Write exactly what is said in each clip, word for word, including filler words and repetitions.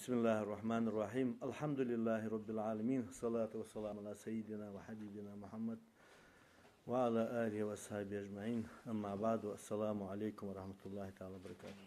بسم الله الرحمن الرحيم. الحمد لله رب العالمين. الصلاة والسلام على سيدنا وحبيبنا محمد وعلى آله وأصحابه أجمعين. أما بعد. السلام عليكم ورحمة الله تعالى وبركاته.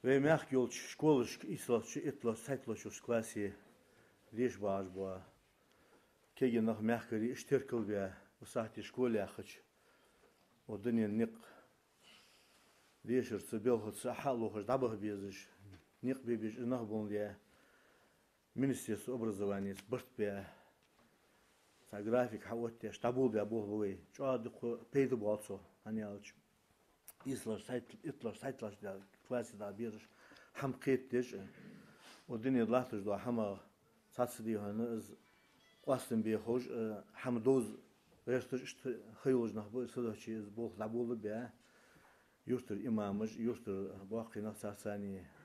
Вай мехка йолча школашка ийслагӀча, итлагӀча, цхьайтталагӀча классе деша багӀаш бола кегий нах, мехкарий, иштта теркал бе, укх сахьате школа яхача, укх дунен никъ дешарца, белхаца хьалохаш дӀабаха безаш, никъ бе безаш нах болга, Министерство образованеца барт бе, цхьа график хьаоттаеш, дӀаболабе болх ба вай. ЧӀоагӀа дукха пайда боал цох, хӀана аьлча ийслагӀча, цхьайттал-, итлагӀча, цхьайтталагӀча классе дӀа бераш хӀама кхетадеш, укх дунен тӀа латташ дола хӀама цхьацца дехьа из къоастам бе ховш, хӀама довза гӀерташ, иштта ха йолаш нах ба, цудухьа из болх дӀаболабе, юртара имамаш, юртара боккхий нах, царца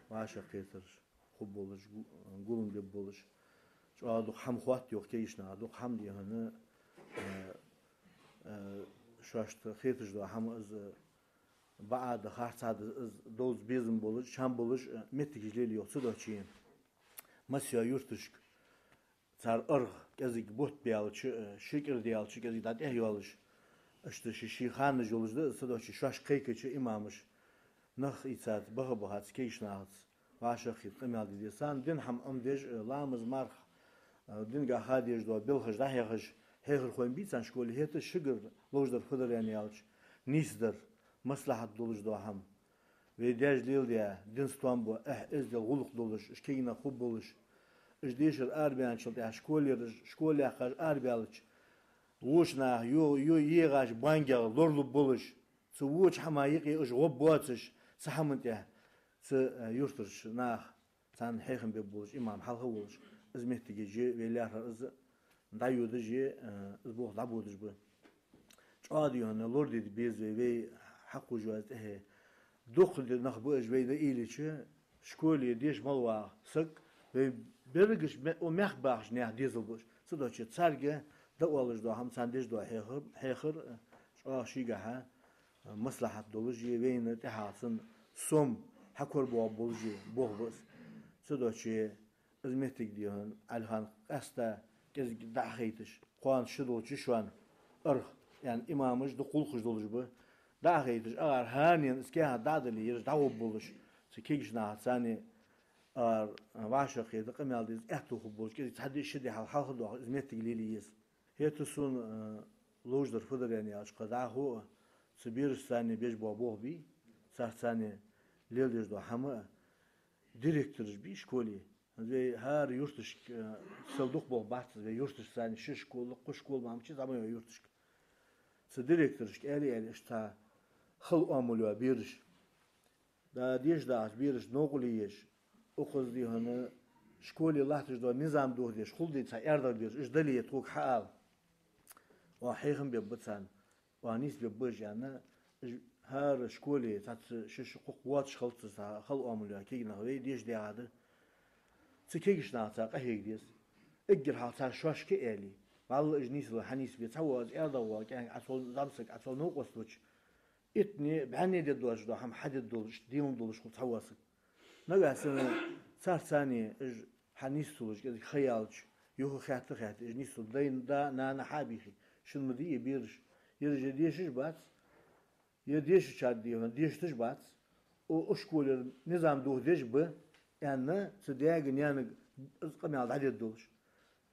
вӀашагӀкхетараш хургболаш, гу-, гулам бергболаш. ЧӀоагӀа дукха хӀама хатта йоах кегийча наха, дукха хӀама дехьа, э, э, шоашта хеташ дола хӀама из бакъ да, харц да, из довза безам болаш, чам болаш, э, моттигаш лелае йоах. Цудухьа масса а юрташка цар аргӀа кӀезига бутт баьлча, э, ши кӀира даьлча, кӀезига дӀатӀехйоалаш, иштта ший-ший ханаш йолаш да, цудухьа шоаш кхайкача имамаш, нах ийцад, баха-бахац, кегийча нахаца вӀашагӀкхийтта къамаьл де деза. Царна дина хӀама Ӏомадеш, э, ламаз, марха, э, динагахьа дезаш дола белхаш дӀахьехаш, хьехархой бий царна школе, хӀаьта шугара ловш дар фу дар аьнна аьлча, нийсдар, маслахьат долаш дола хӀама. Вай даьша леладаь дин, стом ба, эхь-эздел, гӀулакх долаш, уж кегий нах хургболаш. Уж дешар арабаьнначул тӀехьагӀа школера, школа яьккхаш арабаьлча, воча наха йо-, йо-, егӀаш бангех лоралургболаш, цу воча хӀаман юкъе уж гӀоргбоацаш, цу хӀаман тӀа цу, э, юртарча наха, царна хьехам бергболаш имам хьалха волаш, из моттигаш а вай лаьрхӀар из дӀайодаш а, э, из болх дӀабодаш ба. ЧӀоагӀа дехьа лорадергда беза вай, вай хьакхувш вац тӀехье. Дукха де нах ба уж вай да аьлча, школе деша мел вагӀа саг, вай берригаш ме-, укх мехка бахача наьха дезал ба уж. Цудухьа царга дӀаоалаш дола хӀама, царна деш дола хьехар, хьехар, э, чӀоагӀа шийгахьа, э, маслахьат долаш а, вайна тӀехьагӀа санна сом хьакорабоагӀаргболаш а болх ба из. Цудухьа из моттиг дехьа Ӏалихан къаьстта кӀезига дӀа а хайташ, кхоана ши долча шоана аргӀа, яьнна имамаш дукха гӀулакхаш долаш ба, дӀа а хайташ, агӀар хӀанз из каьхат дӀа а дале, ераш дӀагӀоргболаш, цу кегийча нахаца царна, агӀар вӀашагӀкхийтта къамаьл де деза аьттув хургболаш, кӀезига цхьа ди, ши ди хьал-, хьалха доаха из моттиг лелае еза. ХӀаьта сона, э, ловш дар фу дар аьнна аьлча, кхы дӀахо а цу берашца царна беш бола болх бий, царца царна леладеш дола хӀама а, директораш бий школе. ХӀанз вай хӀара юрташка, э, сел дукха болх бац из, вай юрташка царна ши школа, кхо школа мара мича зӀамига йола юрташка. Цу директорашка аьле-аьле, иштта цхьа хала оамал йола бераш, дӀа деша дагӀача берашта новкъарло еш, укхаза дехьа школе латташ дола низам дохадеш хул дий цхьа аьрдагӀа бераш, уж дале тхога хьаала. Оаха хьехам бергба царна, оаха нийсбергба уж, аьнна, уж хӀара школе цхьацца ши-ши, кхо-кхо воацаш хилац цхьа хала оамал йола кегий нах вай деша даьгӀа да. Цу кегийча нахаца къахьега деза. Эггара хьалха цар шоашка аьле, валлахӀи, уж нийсалуш хьанийсбе, цхьавола из аьрдагӀа вола кӀаьнк, Ӏа цо зӀамсаг, Ӏа цо новкъост луча, иттанне, бӀаьнне дергдолаш дола хӀама хьадергдолаш, денал долаш хул цхьавола саг. Нагахьа санна царца царна уж хьанийсдалаш, кӀезига ха яьлча, юха хаьтта-хаьтта, уж нийсдалар, дай, да, нана хьа а бийхе, шун ма дий е бераш, ераш е дешаш бац, е дешачар дехьа дешийташ бац, у-, укх школера низам дохадеш ба, аьнна, цу даьга-наьнага из къамаьл дӀадергдолаш.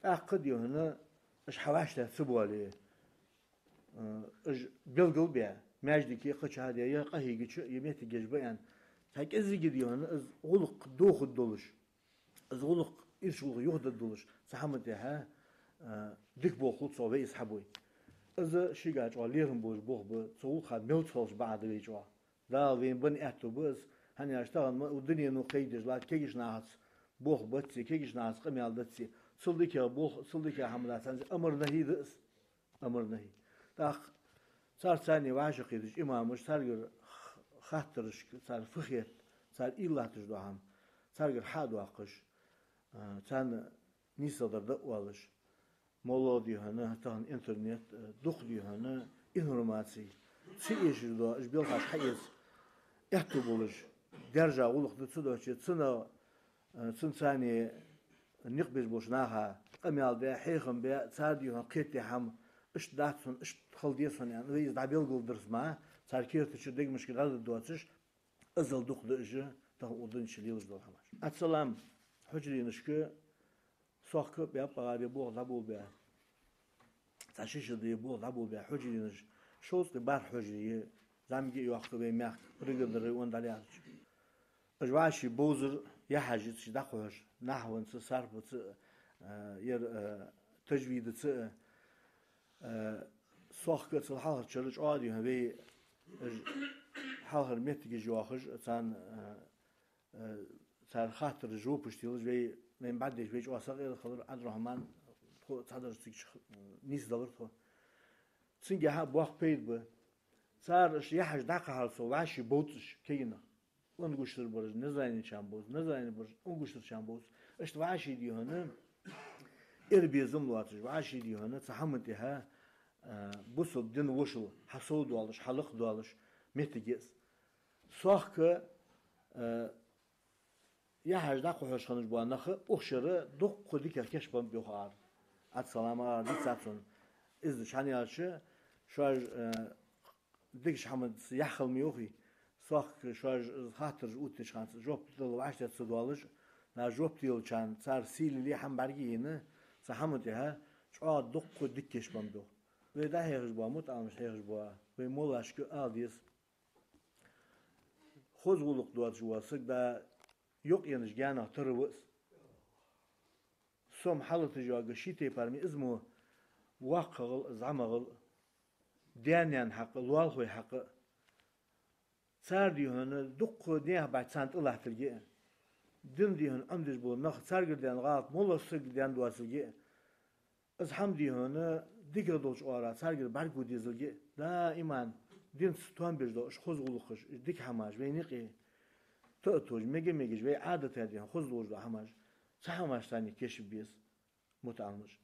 ТӀаккха дехьа уж хьавӀаштӀехьа ца боале, э, уж белгалбе, маьждиге кхача хьаде, е къахьийгача, е моттигаш ба аьнна, цхьа кӀезига дехьа из гӀулакх дохаддолаш, из гӀулакх, ирча гӀулакх юхадергдолаш, цу хӀаман тӀехьа, э, дика болх хул цох вай из хьабой. Из шийга чӀоагӀа лерхӀам болаш болх ба, цу гӀулакха мел ца хилча бакъахьа да вай чӀоагӀа. Дала вайна бенна аьттув ба из, хӀана аьлча тахан ма укх дунено кхайкадеш латт, кегийча нахаца болх бац, кегийча нахаца къамаьл дац. Цул дикагӀа болх, цул дикагӀа хӀама дац, хӀанз амар-нахьи да из. Амар-нахьи. ТӀаккха царца царна вӀашагӀкхийтача имамаша царгара х-, хаттарашка, цар фу хет, цар уйла латташ дола хӀама царгара хьа а доаккхаш, а, царна нийсагӀдар дӀаоалаш, моллагӀа дехьа, тахан интернет, а, дукха дехьа информаци, ца эшаш дола уж белхаш хьаэца аьттув болаш, даьржа гӀулакх да, цудухьа цунах, э, цунца цхьана никъ беш болча наха къамаьл де, хьехам бе, цар дийхьа кхетаде хӀама, иштта дац хьона, иштта хила деза хьона, аьнна, вай из дӀабелгалдир-кх ма, цар керта чу дегашка дӀадоацаш, азал дукха да уж, тахан укх дунен чу лелаш дола хӀамаш. Ӏабдуссалам хьужаренашка сохка бе, бакъ бе, болх дӀаболабе. Цхьа ши шу да болх дӀаболабе хьужаренаш, шовзткъеи бархӀ хьужаре, зӀамига а йоккха вай мехка, Пригородный район дӀалаьцача. Уж вӀаший бовзар, яхьаш цу чу дӀакхухьаш, нахьваца, сарфаца, э, ер, э, тажвидаца, э, сохка цул хьалхарча шера чӀоагӀа дийхьа вай, уж хьалхара моттигаш йоахаш, царна, э, э, цар хаттара жопаш телаш вай, вайна бӀаргадайча вай чӀоагӀа сакъердахилар, Ӏабдурахьман, тхо цхьадараш цига чу, э, нийсдалар тхо. Цунгахьа боккха пайда ба. Цар уж яхьаш дӀакхухьар цо вӀаший бовзаш кагий нах. Унгуштрий бараш Назранечарна бовз, Назранечарий бараш Унгуштречарна бовз. Иштта вӀаший дийхьа, эр-безам лоацаш, вӀаший дийхьа, цу хӀаман тӀехьа, э, бусалба дина вошал хьасовдоалаш, хьалакхдоалаш моттиг я из. Сохка, э, яхьаш дӀакхухьаш хиннаш бола нах укх шера дукха дикагӀа кийчбеннаб йоах ара. Ӏабдуссалама ара дийцад сона. Из да, хӀана аьлча, шоаш, э, дикача хӀаманца яхь хила ма йоахий, сохка шоаш хаттараш оттадеча хана жоп дала вӀаштӀехьа ца доалаш, нах жоп делчарна цар сийле хӀама бӀаргаяйна, цу хӀаман тӀехьа чӀоагӀа дукха дика кийчбеннаб йоах. Вай дӀахьехаш бола, мутаӀаламаша хьехаш бола, вай моллашка ала деза. Хоза гӀулакх доацаш вола саг да юкъенаш гаьнах тара ва из. Сом хьалаташ йоагаш ший тайпара ма из мо, воккхагӀал а, зӀамагӀал а, даь-наьна хьакъ а, лоалахой хьакъ а. Цар дийхьа дукха наьха бац царна тӀалатталга а, дина дийхьа Ӏомадеш бола нах, царгара даьнна гӀалат моллагӀча сагагара даьнна доацалга а, из хӀама дийхьа дикагӀа долча оагӀорахьа царгара бӀаргагургдезалга а, даим динца тоам беш дола уж хоза гӀулакхаш, уж дика хӀамаш, вайна юкъе тоъаш, мега-мегаш, вай Ӏадата дийхьа хоза долаш дола хӀамаш, цу хӀамашца цхьана кийча беза мутаӀаламаш.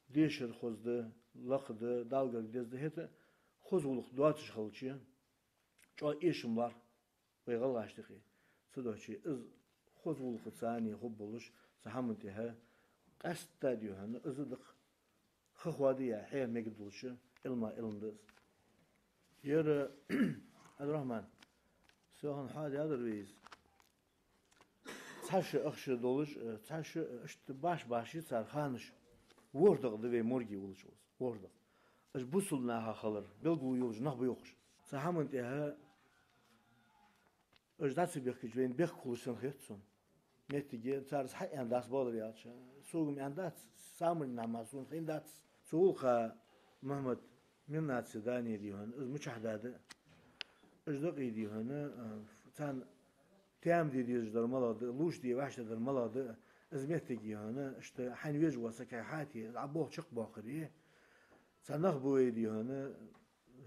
Дешар хоза да, лакха да, Далла гарга деза да, хӀаьта а хоза гӀулакх доацаш хилча, чӀоагӀа эшам лоархӀ вай гӀалгӀашта юкъе. Цудухьа из хоза гӀулакхаца цхьана хургболаш, цу хӀаман тӀехьа къаьстта дийхьа, из а дакъа ха хоадаяь, хьеха мегаргдолаш Ӏилма Ӏилма да из. Ер, Ӏабдурахьман, селхан хьоадаьдар вай из. Цхьа шу, ах шу долаш, цхьа шу, иштта баш-баш я цар ханаш. ВорхӀ дакъа да вай морге уллаш ва из. ВорхӀ дакъа. Уж бусалба наха хилар белгало йолаш нах ба йоах уж. Цу хӀаман тӀехьа уж дӀа ца бехкача, вайна бехк хулаш санна хет сона. Моттиге цар из хьааьнна дац, бакъдар аьлча. Сога-м аьнна дац, самурин нама сона хайна дац. Цу гӀулакха Мухьаммад Миннаци Дани дийхьа, из мичахьа да а, уж дакъий дийхьа, э, царна таьма де дезаш дар малагӀа да, лувчаде вӀаштӀехьа дар малагӀа да, из моттиг дийхьа, иштта хьайна везаш вола саг хьайна хьаьтий, из Ӏа болх чакхбоаккхарий. Цхьа нах ба вай дийхьа,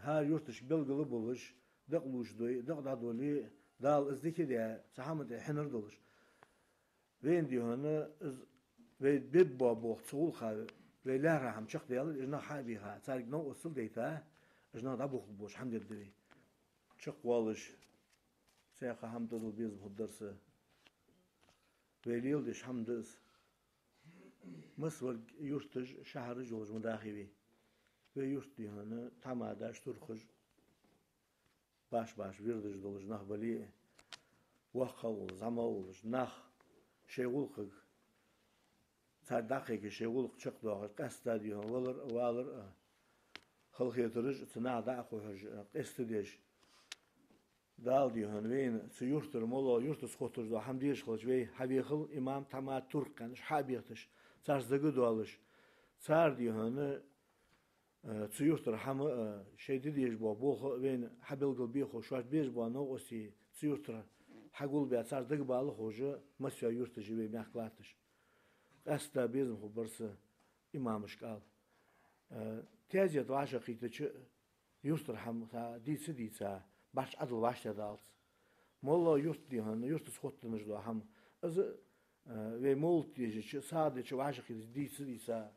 хӀара юрташка белгала болаш, дакъа лувчадой, дакъа дӀадолий, Дала из дика даь, цу хӀаман тӀа хьинар долаш. Вайна дийхьа, из вай беб боа болх цу гӀулакха, вай лаьрхӀа хӀама чакхдаьлар, уж нах хьа а бийха, царга новкъостал дайта, уж нах дӀабохаргболаш хӀама дергда вай. Чакхвоалаш, цхьаькха хӀама тӀадилла безам хургдар са. Вай леладеш хӀама да из. Массаварг юрташ, шахьараш йолаш ма дахий вай. Вай юрт дийхьа, тхьамадаш, туркхаш, баш-баш вирдаш долаш нах бале а, воккха а волаш, зӀамига а волаш нах, шоай гӀулакхага, царга дӀакхайкаш, шоай гӀулакх чакхдоахаш, къаьстта дийхьа валар а, валар а, халахетараш а, цу наха дӀа а кхухьаш, къаьстта деш. Дала дийхьа вайна цу юртара моллагӀа юртаца хотташ дола хӀама дезаш хилча, вай хьавехал, имам, тхьамада, туркх аьнна, уж хьа а бехийташ, царца дагадоалаш, цар дийхьа, э, цу юртара хӀама а, шоай де дезаш бола болх а вайна хьабелгалбе ховш, шоашта безаш бола новкъостий цу юртара хьагулбаь, царца дагабала ховш, массайола юрташ я вай мехка латташ. Къаьстта безам хургбар са имамашка ала. Э, таьзет вӀашагӀкхийтача, юртара хӀама ца дийца а дийца, барт Ӏадал вӀаштӀехьадалац. МоллагӀа юрт дийхьа, юртаца хоттаденна дола хӀама. Из, э, вай мовлат дешача, сагӀа деча вӀашагӀкхийтача дийца а дийца,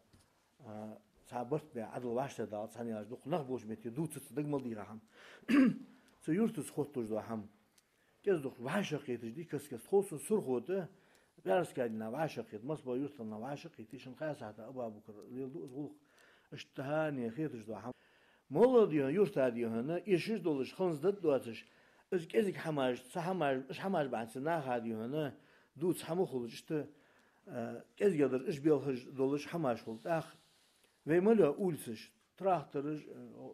э, цхьа барт бе Ӏадал вӀаштӀехьадалац, хӀана аьлча дукха нах болча метте дувцац, дага мел дийха хӀама. Цу юртаца хотташ дола хӀама. кӀезига-дукха вӀашагӀкхеташ да каст-каста. Тховсара Сурхо тӀа, пӀаьраска дийнахьа вӀашагӀкхетар, Москва-юртара вӀашагӀкхетар, шун хасахьата Абабукар леладу из гӀулакх. Иштта хӀанз хеташ да хӀама. Молла да хьона, юрта да хьона, эшаш долаш, ханза дад доацаш, из кӀезига хӀамаш, цхьа хӀамаш, уж хӀамаш бахьанца наха да хьона, дувца хӀама хулаш, иштта, а, кӀезигагӀа дар уж белхаш долаш хӀамаш хул. ТӀаккха вай мел йола улицаш, трактораш, а,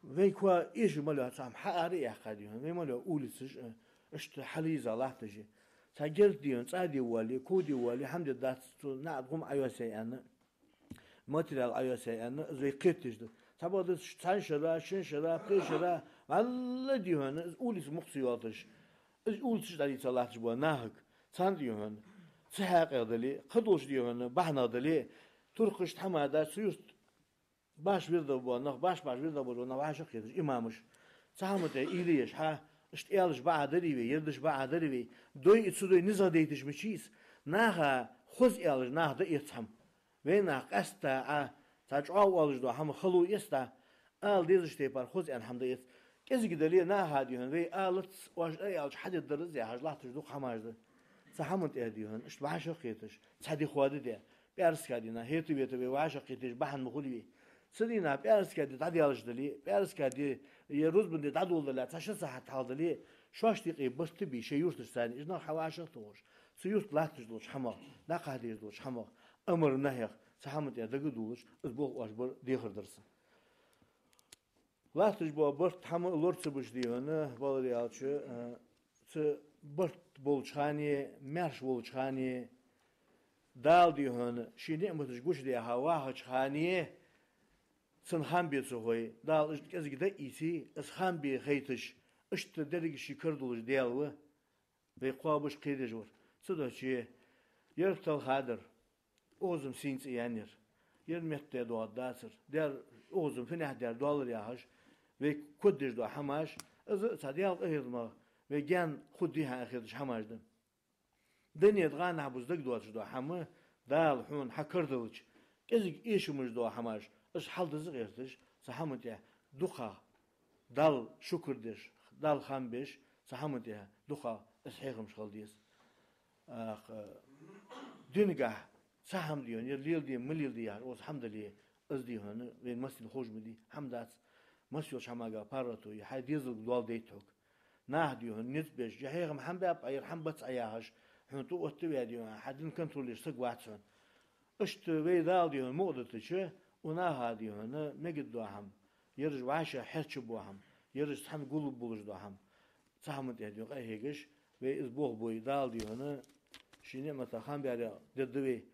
вай кхо эшаш мел йола цхьа хӀама хьаара яьккха да хьона, вай мел йола улицаш, а, иштта хьалъийза латташ я. Цхьа герз да хьона, цӀа де воале, ков де воале, хӀама де дац, цу наӀарга гӀум Ӏойоссаяь аьнна, материал Ӏойоссаяь аьнна, из вай кхетадеш да. Цхьабакъда цхьан шера, шин шера, пхе шера, вӀалла да хьона, из улица мукъа ца йоалийташ, из улицаш дӀадийца латташ бола нахага, царна да хьона, цу хьакъехьа дале, кхыдолча да хьона, бахьанах дале, туркхашта хӀама дац цу юрта. Баш вирда бола нах, баш-баш вирда бола нах вӀашагӀкхеташ, имамаш. Цхьа хӀама тӀа уйла еш, хьа, иштта аьлча бакъахьа дарий вай, ердаш бакъахьа дарий вай, дой а ца дой а низагӀа дайташ мичай из, наха хоза аьлча, наха дӀаэц хӀама. Вай нах къаьстта а, цхьа чӀоагӀа оалаш дола хӀама хало эц дӀа, ала дезача тайпара хоза аьнна хӀама дӀаэц. КӀезига дале, наха да хьона, вай алац, оаш аьлча хьадергдар из яхаш латташ дукха хӀамаш да. Цу хӀаман тӀа да хьона, иштта вӀашагӀкхеташ, цхьа ди хоададе, пӀаьраска дийнахьа, хӀета-вета вай вӀашагӀкхеташ бахьан ма хулий вай. Цу дийнахьа пӀаьраска ди дӀадаьлча дале, пӀаьраска ди е рузбан ди дӀадоладале, цхьа ши сахьат хьалха дале, шоаш дикъе барт бе шоай юрташца, уж нах хьавӀашагӀтохаш, цу юрта латташ долча хӀамах, дӀакхахьдеш долча хӀамах, амр-нахьех, цу хӀаман тӀа дагадоалаш, из болх оаш бар дехар дар са. Латташ бола барт хӀама лора ца беш да хьона, баларе аьлча, а, цу барт болча хана, маьрша волча хана, Дала да хьона ший ниӀматаш гучадаьха вахача хана, цун хам бе ца хой, Дала иштта кӀезига дӀаийце, из хам бе хайташ, иштта деррига ший кара долаш Даьла ва. Вай кхоабаш, кхедеш вар. Цудухьа ер талхадар, укхаза-м сийна цӀи яьннаяр, ер метта доагӀаргдацар, дер укхаза-м финехь дер доаллар яхаш, вай коддеш дола хӀамаш, из а цхьа Даьла къахетамах вай гаьна хургдий хьона хеташ хӀамаш да. Дунен тӀа гӀанахьа бус дагадоацаш дола хӀама, Дала хьона хьа кара делча, кӀезига эшамаш дола хӀамаш, уж хьалдиза гӀерташ, цу хӀаман тӀа дукхагӀа Далла шукр деш, Далла хам беш, цу хӀаман тӀа дукхагӀа из хьехамаш хила деза. Ах, динагахьа цхьа хӀама да хьона, ер леладе, ма леладе яхаш, укхаза хӀама дале, из да хьона, вайна массанена ховш ма дий, хӀама дац, масса йолча хӀамага паргӀато е, хьай дезалга доал дайта хьога. Наха да хьона низ беш, ер хьехам хӀама баьб Ӏа, ер хӀама бац Ӏа яхаш, хьона тӀаоттаваь да хьона, хьа дин контроле еш саг вац хьона. Иштта вай Дала да хьона мукъадитача, укх наха да хьона мегаргдола хӀама, ераш вӀашагӀкхетача бола хӀама, ераш цхьана гулбулаш дола хӀама, цу хӀаман тӀа да хьона къахьегаш, вай из болх бой, Дала да хьона ший ниӀматах хам баьр дергда вай,